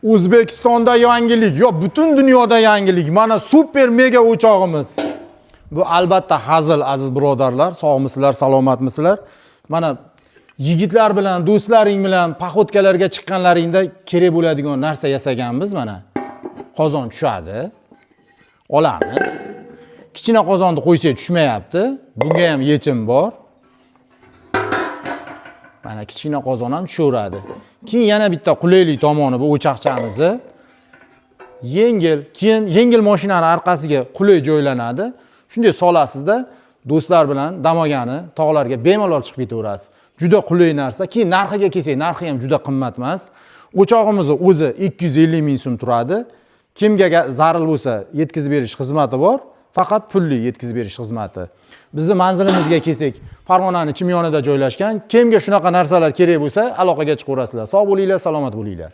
O'zbekistonda yangilik, yo butun dunyoda yangilik. Mana super mega o'chog'imiz. Bu albatta hazil, aziz birodarlar. Sog'misizlar, salomatmisizlar? Mana yigitlar bilan, do'stlaring bilan походка larga chiqqanlaringda kerak bo'ladigan narsa yasaganmiz mana. Qozon tushadi. Olamiz. Kichkina qozonni qo'ysak tushmayapti. Bunga ham yechim bor. Mana kichkina qozon ham tushaveradi. Keyin yana bitta qulaylik tomoni bu o'choqchamizni yengil, keyin yengil mashinani orqasiga qulay joylanadi. Shunday solasizda do'stlar bilan dam olgani tog'larga bemalol chiqib ketaverasiz. Juda qulay narsa. Keyin narxiga kelsak, narxi ham juda qimmat emas. O'chog'imizni o'zi 250 ming so'm turadi. Kimga zarur bo'lsa, yetkazib berish xizmati bor. Faqat pulli yetkazib berish xizmati. Bizni manzilimizga kelsak, Farg'onani Chimyonida joylashgan. Kimga shunaqa narsalar kerak bo'lsa, aloqaga chiqaverasizlar. Sog' bo'linglar, salomat bo'linglar.